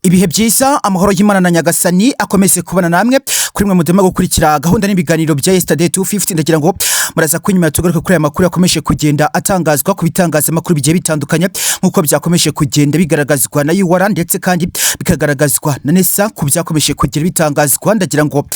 Ibihe byiza, amahoro y'Imana na Nyagasani akomeze kubana namwe kuri mwe mudema gukurikira gahunda n'ibiganiro bya Yesterday 250. Ndagira ngo muraza kunyuma tugaruke kuri aya makuru yakomeje kugenda atangazwa ku bitangazamakuru bigiye bitandukanye, nk'uko byakomeje kugenda bigaragazwa na UR ndetse kandi bikagaragazwa na NESA. Ku byakomeje kugenda bitangazwa, ndagira ngo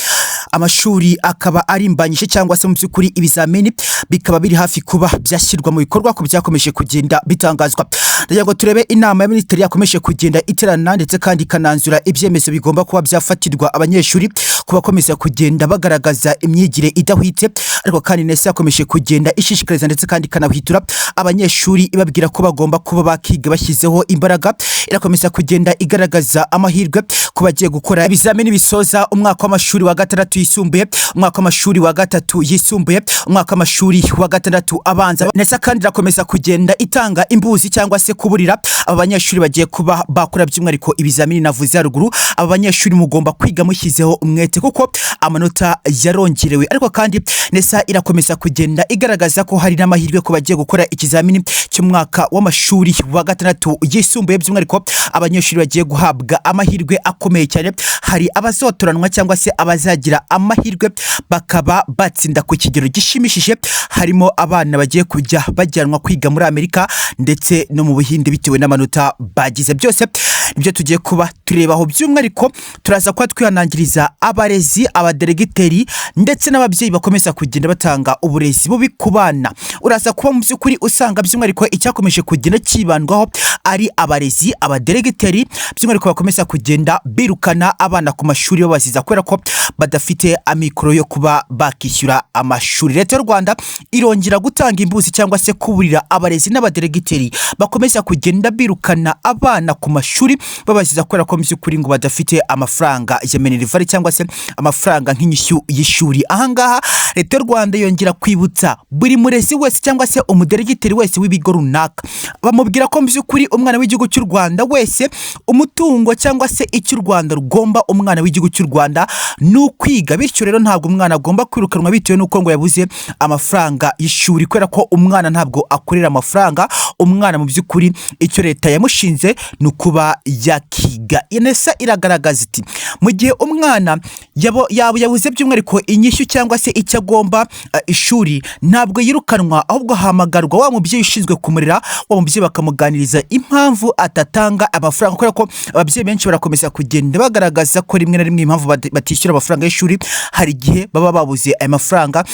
amashuri akaba arimbanyije cyangwa se mu by'ukuri ibizamini bikaba biri hafi kuba byashyirwa mu bikorwa. Ku byakomeje kugenda bitangazwa, ndagira ngo turebe inama ya minisitiri yakomeje kugenda iterana ndetse kandi ikananzura ibyemezo bigomba kuba byafatirwa abanyeshuri ku bakomeza kugenda bagaragaza imyigire idahwitse. Ariko kandi NESA yakomeje kugenda ishishikariza ndetse kandi ikanahwitura abanyeshuri, ibabwira ko bagomba kuba bakiga bashyizeho imbaraga. Irakomeza kugenda igaragaza amahirwe ku bagiye gukora ibizamini bisoza umwaka w'amashuri wa gatandatu yisumbuye, umwaka w'amashuri wa gatatu yisumbuye, umwaka w'amashuri wa gatandatu abanza. NESA kandi irakomeza kugenda itanga imbuzi cyangwa se kuburira aba banyeshuri bagiye kuba bakora by'umwihariko ibizamini navuze haruguru. Aba banyeshuri mugomba kwiga mushyizeho umwete kuko amanota yarongerewe. Ariko kandi NESA irakomeza kugenda igaragaza ko hari n'amahirwe ku bagiye gukora ikizamini cy'umwaka w'amashuri wa gatandatu yisumbuye. By'umwihariko abanyeshuri bagiye guhabwa amahirwe akomeye cyane. Hari abazotoranwa cyangwa se abazagira amahirwe bakaba batsinda ku kigero gishimishije. Harimo abana bagiye kujya bajyanwa kwiga muri Amerika ndetse no mu Buhinde bitewe n'amanota bagize. Byose nibyo tugiye kuba turebaho. By'umwihariko turaza kuba twihanangiriza abarezi, abaderegiteri ndetse n'ababyeyi bakomeza kugenda batanga uburezi bubi ku bana. Uraza kuba mu by'ukuri usanga by'umwihariko icyakomeje kugenda cyibandwaho ari abarezi, abaderegiteri, by'umwihariko bakomeza kugenda birukana abana ku mashuri babaziza kubera ko badafite amikoro yo kuba bakishyura amashuri. Leta y'u Rwanda irongera gutanga imbuzi cyangwa se kuburira abarezi n'abaderegiteri bakomeza kugenda birukana abana ku mashuri babaziza kubera ko mu by'ukuri ngo badafite amafaranga ya minerval cyangwa se amafaranga nk'inyishyu y'ishuri. Ahangaha Leta y'u Rwanda yongera kwibutsa buri murezi wese cyangwa se umuderegiteri wese w'ibigo runaka, bamubwira ko mu by'ukuri umwana w'igihugu cy'u Rwanda wese, umutungo cyangwa se icyo u Rwanda rugomba umwana w'igihugu cy'u Rwanda ni ukwiga. Bityo rero ntabwo umwana agomba kwirukanwa bitewe n'uko ngo yabuze amafaranga y'ishuri, kubera ko umwana ntabwo akorera amafaranga. Umwana mu by'ukuri icyo leta yamushinze ni ukuba yakiga. NESA iragaragaza iti mu gihe umwana yabuze by'umwihariko inyishyu cyangwa se icyo agomba ishuri, ntabwo yirukanwa, ahubwo hahamagarwa wa mubyeyi ushinzwe kumurera, wa mubyeyi bakamuganiriza impamvu atatanga amafaranga, kubera ko ababyeyi benshi barakomeza kugenda bagaragaza ko rimwe na rimwe impamvu batishyura amafaranga y'ishuri hari igihe baba babuze aya mafaranga.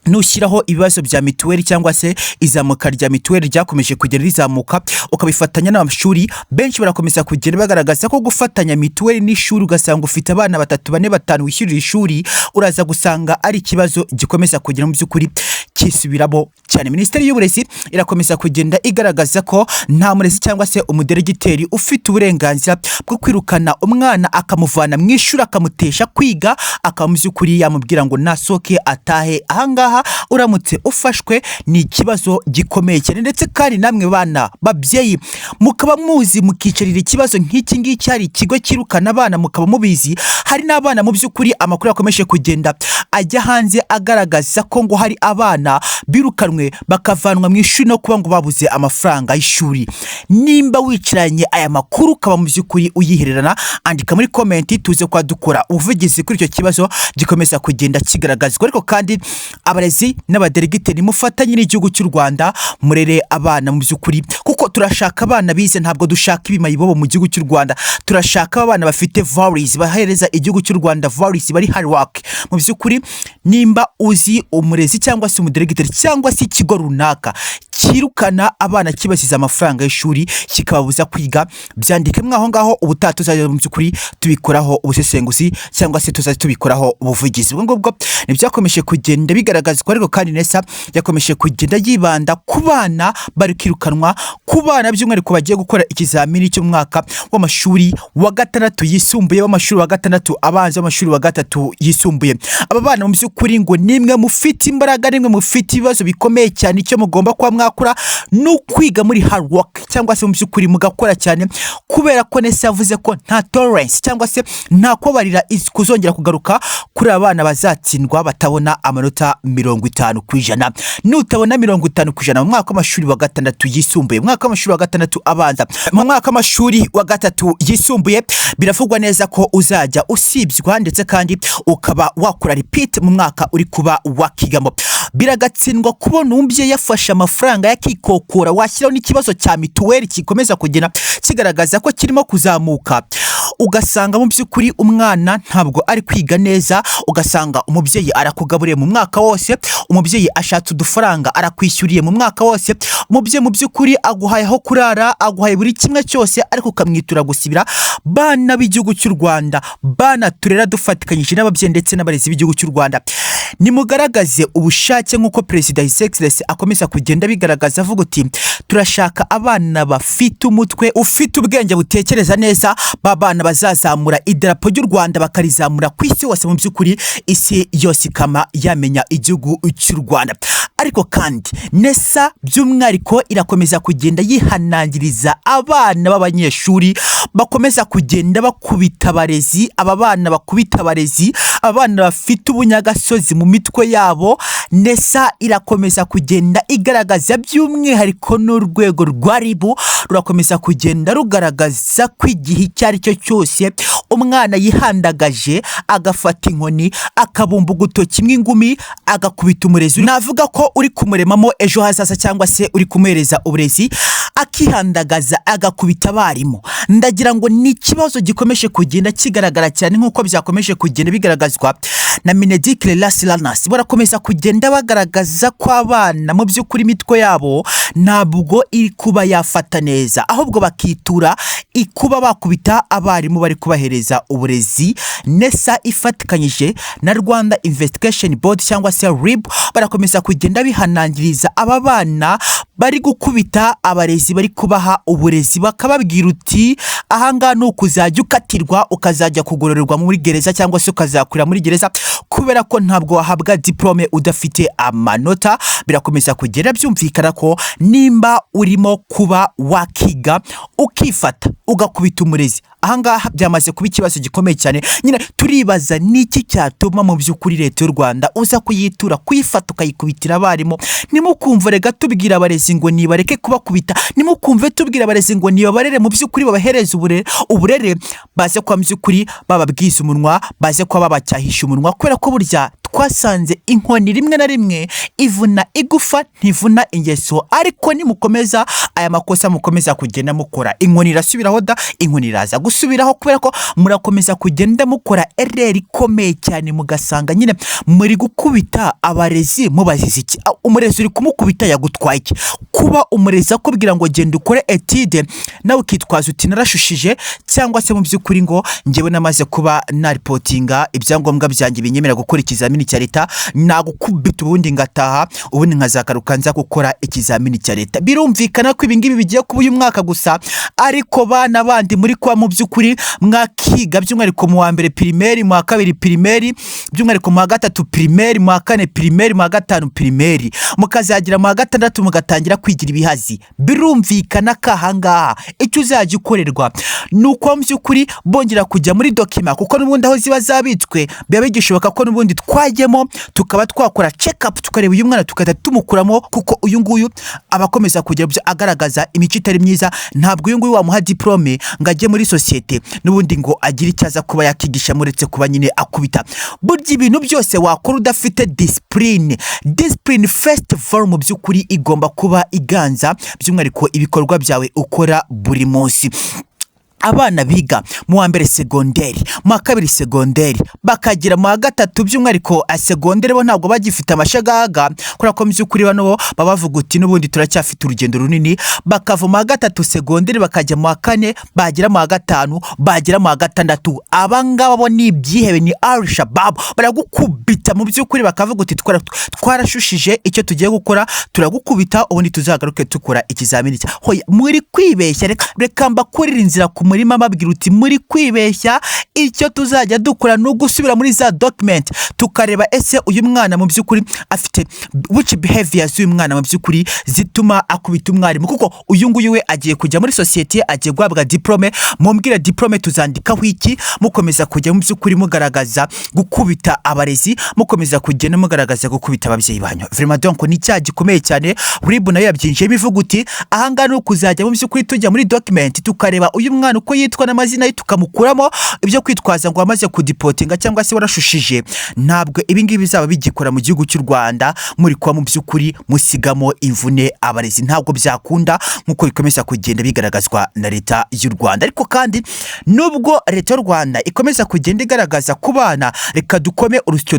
Nushyiraho ibibazo bya mituweli cyangwa se izamuka rya mituweli ryakomeje kugenda rizamuka, ukabifatanya n'amashuri, benshi barakomeza kugenda bagaragaza ko gufatanya mituweli n'ishuri, ugasanga ufite abana batatu, bane, batanu wishyurira ishuri, uraza gusanga ari ikibazo gikomeza kugera mu by'ukuri kisubiramo cyane. Minisiteri y'Uburezi irakomeza kugenda igaragaza ko nta murezi cyangwa se umuderegiteri ufite uburenganzira bwo kwirukana umwana, akamuvana mu ishuri, akamutesha kwiga, akaba mu by'ukuri yamubwira ngo nasohoke atahe. Ahangaha uramutse ufashwe ni ikibazo gikomeye cyane. Ndetse kandi namwe bana babyeyi mukaba muzi, mukicarira ikibazo nk'iki ngiki, hari ikigo cyirukana abana mukaba mubizi. Hari n'abana mu by'ukuri amakuru yakomeje kugenda ajya hanze agaragaza ko ngo hari abana birukanwe bakavanwa mu ishuri no kuba ngo babuze amafaranga y'ishuri. Nimba wicaranye aya makuru ukaba mu by'ukuri uyihererana, andika muri comment tuze kuba dukora ubuvugizi kuri icyo kibazo gikomeza kugenda kigaragazwa. Ariko kandi abarezi n'abaderegiteri, mufatanye n'igihugu cy'u Rwanda murere abana mu by'ukuri, kuko turashaka abana bize, ntabwo dushaka ibimayibobo mu gihugu cy'u Rwanda. Turashaka abana bafite values, bahereza igihugu cy'u Rwanda values, bari hard work. Mu by'ukuri nimba uzi umurezi cyangwa se umuderegiteri cyangwa se ikigo runaka cyirukana abana kibasize amafaranga y'ishuri, kikababuza kwiga, byandike mwaho ngaho. Ubutaha tuzajya mu by'ukuri tubikoraho ubusesenguzi cyangwa se tuzajya tubikoraho ubuvugizi. Ubwo ngubwo ntibyakomeje kugenda bigaragazwa. Ariko kandi NESA yakomeje kugenda yibanda ku bana bari kwirukanwa, ku bana by'umwihariko bagiye gukora ikizamini cy'umwaka w'amashuri wa gatandatu yisumbuye, w'amashuri wa gatandatu abanza, w'amashuri wa gatatu yisumbuye. Aba bana mu by'ukuri ngo nimwe mufite imbaraga, nimwe mufite ibibazo bikomeye cyane. Icyo mugomba kuba mwakora muzakora ni ukwiga muri hard work, cyangwa se mu by'ukuri mugakora cyane, kubera ko NESA yavuze ko nta tolerance cyangwa se nta kubabarira kuzongera kugaruka kuri aba bana bazatsindwa batabona amanota 50%. Nutabona 50% mu mwaka w'amashuri wa gatandatu yisumbuye, mu mwaka w'amashuri wa gatandatu abanza, mu mwaka w'amashuri wa gatatu yisumbuye, biravugwa neza ko uzajya usibywa, ndetse kandi ukaba wakora repeat mu mwaka uri kuba wakigamo. Biragatsindwa kubona umubyeyi yafashe amafaranga yakikokora, washyiraho n'ikibazo cya mituweli gikomeza kugenda kigaragaza ko kirimo kuzamuka, ugasanga mu by'ukuri umwana ntabwo ari kwiga neza, ugasanga umubyeyi arakugaburiye mu mwaka wose, umubyeyi ashatse udufaranga arakwishyuriye mu mwaka wose, umubyeyi mu by'ukuri aguhaye aho kurara, aguhaye buri kimwe cyose, ariko ukamwitura gusibira. Bana b'igihugu cy'u Rwanda, bana turera dufatikanyije n'ababyeyi ndetse n'abarezi b'igihugu cy'u Rwanda, nimugaragaze ubushake nk'uko Perezida His Excellency akomeza kugenda bigaragaza, avuga uti: "Turashaka abana bafite umutwe ufite ubwenge, butekereza neza, ba bana bazazamura idarapo ry'u Rwanda, bakarizamura ku isi hose, mu by'ukuri isi yose ikama yamenya igihugu cy'u Rwanda." Ariko kandi NESA by'umwihariko irakomeza kugenda yihanangiriza abana b'abanyeshuri bakomeza kugenda bakubita abarezi. Aba bana bakubita abarezi, abana bafite ubunyagasozi mu mitwe yabo, NESA irakomeza kugenda igaragaza, by'umwihariko n'urwego rwa RIB rurakomeza kugenda rugaragaza ko igihe icyo ari cyo cyose umwana yihandagaje agafata inkoni, akabumba ugutoki ingumi, agakubita umurezi, navuga ko uri kumuremamo ejo hazaza cyangwa se uri kumuhereza uburezi, akihandagaza agakubita abarimu, ndagira ngo ni ikibazo gikomeje kugenda kigaragara cyane, nk'uko byakomeje kugenda bigaragazwa na MINEDUC Las. Barakomeza kugenda bagaragaza ko abana mu by'ukuri imitwe yabo ntabwo iri kuba yafata neza, ahubwo bakitura ikuba bakubita abarimu bari kubahereza uburezi. NESA ifatikanyije na Rwanda Investigation Board cyangwa se RIB barakomeza kugenda bihanangiriza aba bana bari gukubita abarezi bari kubaha uburezi, bakababwira uti: "Ahangaha ni ukuzajya ukatirwa, ukazajya kugororerwa muri gereza cyangwa se ukazakurira muri gereza, kubera ko ntabwo wahabwa diplôme udafite amanota." Birakomeza kugenda byumvikana ko nimba urimo kuba wakiga ukifata ugakubita umurezi, ahangaha byamaze kuba ikibazo gikomeye cyane. Nyine turibaza niki cyatuma mu by'ukuri leta y'u Rwanda uza kuyitura kuyifata ukayikubitira abarimu. Nimukumva rega tubwira abarezi ngo nibareke kubakubita, nimukumve tubwira abarezi ngo nibabarere, mu by'ukuri babahereze uburere, baze kuba mu by'ukuri bababwiza umunwa, baze kuba babacyahisha umunwa, kubera ko burya twasanze inkoni rimwe na rimwe ivuna igufa, ntivuna ingeso. Ariko nimukomeza aya makosa mukomeza kugenda mukora, inkoni irasubiraho da, inkoni iraza gusubiraho, kubera ko murakomeza kugenda mukora erreur ikomeye cyane, mugasanga nyine muri gukubita abarezi mubaziza iki? Umurezi uri kumukubita yagutwaye iki? Kuba umurezi akubwira ngo genda ukore étude, nawe ukitwaza uti narashushije, cyangwa se mu by'ukuri ngo ngewe namaze kuba naripotinga ibyangombwa byanjye binyemerera gukora ikizamini cya leta, nagukubita ubundi ngataha, ubundi nkazagaruka nza gukora ikizamini cya leta. Birumvikana ko ibi ngibi bigiye kuba uyu mwaka gusa, ariko bana bandi muri kuba mu by'ukuri mwakiga, by'umwihariko mu wa mbere primaire, mu wa kabiri primaire, by'umwihariko mu wa gatatu primaire, mu wa kane primaire, mu wa gatanu primaire, mukazagira mu wa gatandatu mugatangira kwigira ibihazi, birumvikana ko ahangaha icyo uzajya ukorerwa ni uko mu by'ukuri bongera kujya muri document, kuko n'ubundi aho ziba zabitswe biba bigishoboka ko n'ubundi twajyemo tukaba twakora check up, tukareba uyu mwana tugahita tumukuramo, kuko uyu nguyu aba akomeza kugira ibyo agaragaza, imico itari myiza. Ntabwo uyu nguyu wamuha diplôme ngo ajye muri sosiyete n'ubundi ngo agire icyo aza kuba yakigisha, muretse kuba nyine akubita. Burya ibintu byose wakora udafite discipline, discipline first of all mu by'ukuri igomba kuba iganza, by'umwihariko ibikorwa byawe ukora buri munsi. Abana biga mu wa mbere segonderi, mu wa kabiri segonderi, bakagera mu wa gatatu by'umwihariko segonderi, bo ntabwo bagifite amashagaga, kubera ko mu by'ukuri bano bo baba bavuga uti n'ubundi turacyafite urugendo runini. Bakava mu wa gatatu segonderi bakajya mu wa kane, bagera mu wa gatanu, bagera mu wa gatandatu, aba ngaba bo ni ibyihebe, ni Al Shabab, baragukubita mu by'ukuri bakavuga uti twarashushije, icyo tugiye gukora turagukubita, ubundi tuzagaruke dukora ikizamini cya. Hoya, muri kwibeshya. Reka mbakurire inzira ku murima babwira uti: "Muri kwibeshya. Icyo tuzajya dukora ni ugusubira muri za document, tukareba ese uyu mwana mu by'ukuri afite which behavior z'uyu mwana mu by'ukuri zituma akubita umwarimu, kuko uyu nguyu we agiye kujya muri sosiyete, agiye guhabwa diplôme. Mumbwire, diplôme tuzandikaho iki mukomeza kujya mu by'ukuri mugaragaza gukubita abarezi, mukomeza kugenda mugaragaza gukubita ababyeyi banyu?" Vraiment, donc ni icyaha gikomeye cyane. RIB nayo yabyinjiyemo, ivuga uti: "Ahangaha ni ukuzajya mu by'ukuri tujya muri document, tukareba uyu mwana uko yitwa n'amazina ye, tukamukuramo. Ibyo kwitwaza ngo wamaze kudeportinga cyangwa se warashushije, ntabwo ibi ngibi bizaba bigikora mu gihugu cy'u Rwanda. Muri kuba mu by'ukuri musigamo imvune abarezi, ntabwo byakunda," nk'uko bikomeza kugenda bigaragazwa na Leta y'u Rwanda. Ariko kandi nubwo Leta y'u Rwanda ikomeza kugenda igaragaza ku bana, reka dukome urusyo,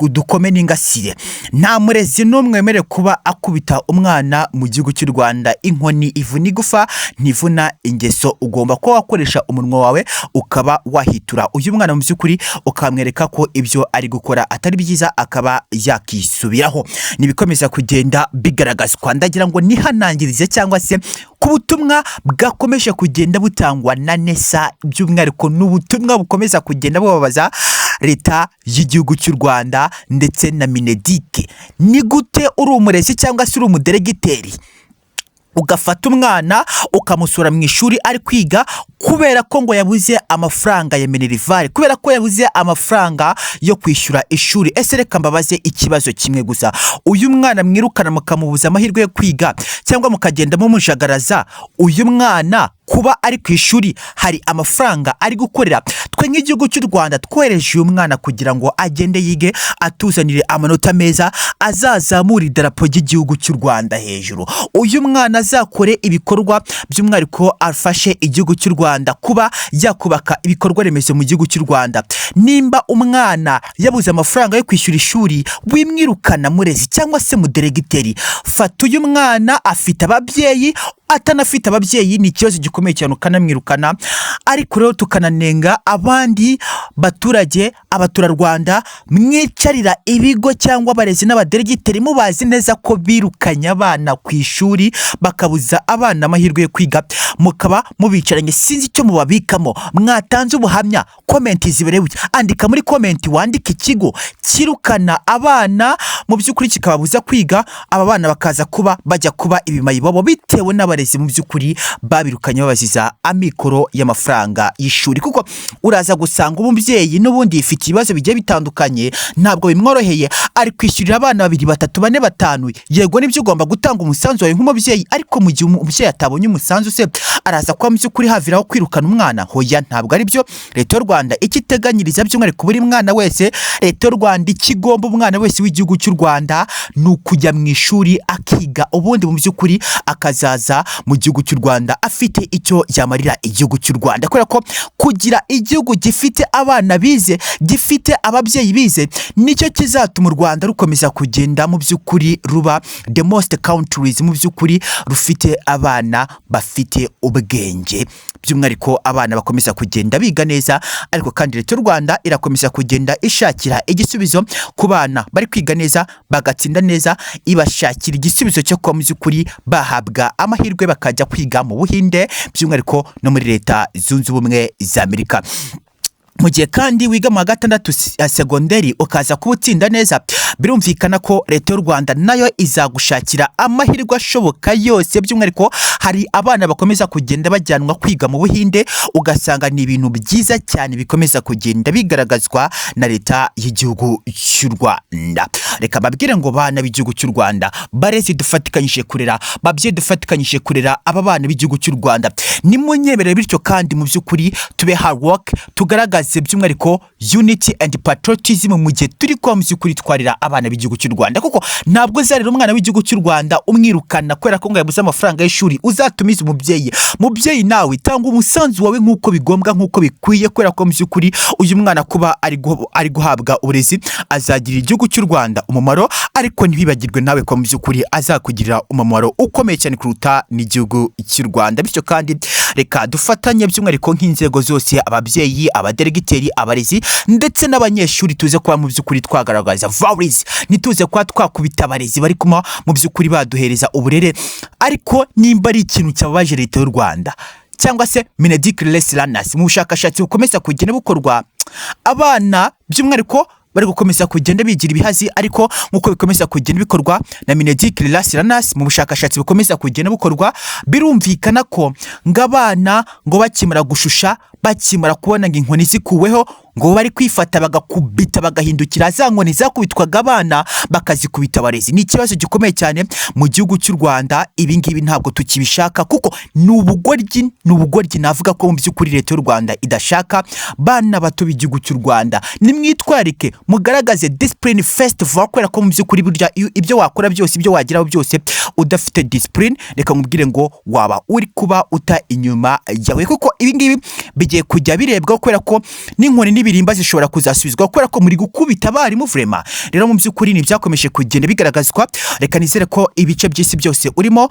dukome n'ingasire. Nta murezi n'umwe wemerewe kuba akubita umwana mu gihugu cy'u Rwanda. Inkoni ivuna igufa, ntivuna ingeso. Ugomba kuba wakoresha umunwa wawe, ukaba wahitura uyu mwana mu by'ukuri, ukamwereka ko ibyo ari gukora atari byiza, akaba yakisubiraho. Nibikomeza kugenda bigaragazwa. Ndagira ngo nihanangirize cyangwa se ku butumwa bwakomeje kugenda butangwa na NESA, by'umwihariko ni ubutumwa bukomeza kugenda bubabaza Leta y'igihugu cy'u Rwanda ndetse na MINEDUC. Ni gute uri umurezi cyangwa se uri umudiregiteri, ugafata umwana ukamusura mu ishuri ari kwiga, kubera ko ngo yabuze amafaranga ya minerval, kubera ko yabuze amafaranga yo kwishyura ishuri? Ese reka mbabaze ikibazo kimwe gusa: uyu mwana mwirukana mukamubuza amahirwe yo kwiga, cyangwa mukagenda mumujagaraza, uyu mwana kuba ari ku ishuri hari amafaranga ari gukorera? Twe nk'igihugu cy'u Rwanda twohereje uyu mwana kugira ngo agende yige, atuzanire amanota meza, azazamure idarapo ry'igihugu cy'u Rwanda hejuru. Uyu mwana azakore ibikorwa, by'umwihariko afashe igihugu cy'u Rwanda kuba yakubaka ibikorwa remezo mu gihugu cy'u Rwanda. Nimba umwana yabuze amafaranga yo kwishyura ishuri, wimwirukana murezi cyangwa se mudiregiteri. Fata uyu mwana, afite ababyeyi, atanafite ababyeyi, ni ikibazo gikomeye cyane ukanamwirukana. Ariko rero tukananenga abandi baturage, abaturarwanda mwicarira ibigo cyangwa abarezi n'abaderegiteri mubazi neza ko birukanye abana ku ishuri, bakabuza abana amahirwe yo kwiga, mukaba mubicaranye. Sinzi icyo mubabikamo. Mwatanze ubuhamya, comment ziberewe. Andika muri comment, wandike ikigo kirukana abana mu by'ukuri kikababuza kwiga, aba bana bakaza kuba bajya kuba ibimayibobo bitewe n'abarezi mu by'ukuri babirukanye babaziza amikoro y'amafaranga y'ishuri. Kuko uraza gusanga umubyeyi n'ubundi yifitiye ibibazo bigiye bitandukanye, ntabwo bimworoheye, ari kwishyurira abana babiri, batatu, bane, batanu. Yego nibyo, ugomba gutanga umusanzu wawe nk'umubyeyi, ariko mu gihe umubyeyi atabonye umusanzu se, araza kuba mu by'ukuri haviraho kwirukana umwana? Hoya, ntabwo ari byo. Leta y'u Rwanda icyo iteganyiriza by'umwihariko buri mwana wese, Leta y'u Rwanda icyo igomba umwana wese w'igihugu cy'u Rwanda ni ukujya mu ishuri akiga, ubundi mu by'ukuri akazaza mu gihugu cy'u Rwanda afite icyo yamarira igihugu cy'u Rwanda. Kubera ko kugira igihugu gifite abana bize, gifite ababyeyi bize, nicyo kizatuma u Rwanda rukomeza kugenda mu by'ukuri ruba the most countries mu by'ukuri rufite abana bafite ubwenge, by'umwihariko abana bakomeza kugenda biga neza. Ariko kandi Leta y'u Rwanda irakomeza kugenda ishakira igisubizo ku bana bari kwiga neza, bagatsinda neza, ibashakira igisubizo cyo kuba mu by'ukuri bahabwa amahirwe bakajya kwiga mu Buhinde, by'umwihariko no muri Leta Zunze Ubumwe za Amerika. Mu gihe kandi wiga mu wa gatandatu ya segonderi, ukaza kuba utsinda neza, birumvikana ko Leta y'u Rwanda nayo izagushakira amahirwe ashoboka yose. By'umwihariko hari abana bakomeza kugenda bajyanwa kwiga mu Buhinde, ugasanga ni ibintu byiza cyane bikomeza kugenda bigaragazwa na Leta y'igihugu cy'u Rwanda. Reka babwire ngo: bana b'igihugu cy'u Rwanda, barezi dufatikanyije kurera, babyeyi dufatikanyije kurera aba bana b'igihugu cy'u Rwanda, nimunyemerere bityo kandi mu by'ukuri tube hard work, tugaragaze by'umwihariko unity and patriotism mu gihe turi kuba mu by'ukuri twarira abana b'igihugu cy'u Rwanda. Kuko ntabwo uzarera umwana w'igihugu cy'u Rwanda umwirukana kubera ko ngo yabuze amafaranga y'ishuri. Uzatumize umubyeyi. Mubyeyi, nawe tanga umusanzu wawe nk'uko bigombwa, nk'uko bikwiye, kubera ko mu by'ukuri uyu mwana kuba ari guhabwa uburezi, azagirira igihugu cy'u Rwanda umumaro. Ariko ntibibagirwe nawe ko mu by'ukuri azakugirira umumaro ukomeye cyane kuruta n'igihugu cy'u Rwanda. Bityo kandi reka dufatanye, by'umwihariko nk'inzego zose, ababyeyi, abaderegiteri, abarezi ndetse n'abanyeshuri, tuze kuba mu by'ukuri twagaragaza values, ntituze kuba twakubita abarezi bari kuma mu by'ukuri baduhereza uburere. Ariko nimba ari ikintu cyababaje Leta y'u Rwanda cyangwa se Mineduc Less Learners. Mu bushakashatsi bukomeza kugenda bukorwa, abana by'umwihariko bari gukomeza kugenda bigira ibihazi, ariko nk'uko bikomeza kugenda bikorwa na Mineduc Less Learners, mu bushakashatsi bukomeza kugenda bukorwa, birumvikana ko ngo abana ngo bakimara gushusha, bakimara kubona ngo inkoni zikuweho, ngo bari kwifata bagakubita, bagahindukira za nkoni zakubitwaga abana bakazikubita abarezi. Ni ikibazo gikomeye cyane mu gihugu cy'u Rwanda. Ibi ngibi ntabwo tukibishaka kuko ni ubugoryi, ni ubugoryi. Navuga ko mu by'ukuri Leta y'u Rwanda idashaka bana bato b'igihugu cy'u Rwanda. Nimwitwarike, mugaragaze discipline first of all, kubera ko mu by'ukuri burya ibyo wakora byose, ibyo wageraho byose, udafite discipline, reka nkubwire ngo waba uri kuba uta inyuma yawe, kuko ibi ngibi bigiye kujya birebwa, kubera ko n'inkoni n'ibirimba zishobora kuzasubizwa, kubera ko muri gukubita abarimu vraiment. Rero mu by'ukuri ni ibyakomeje kugenda bigaragazwa. Reka nizere ko ibice by'isi byose urimo.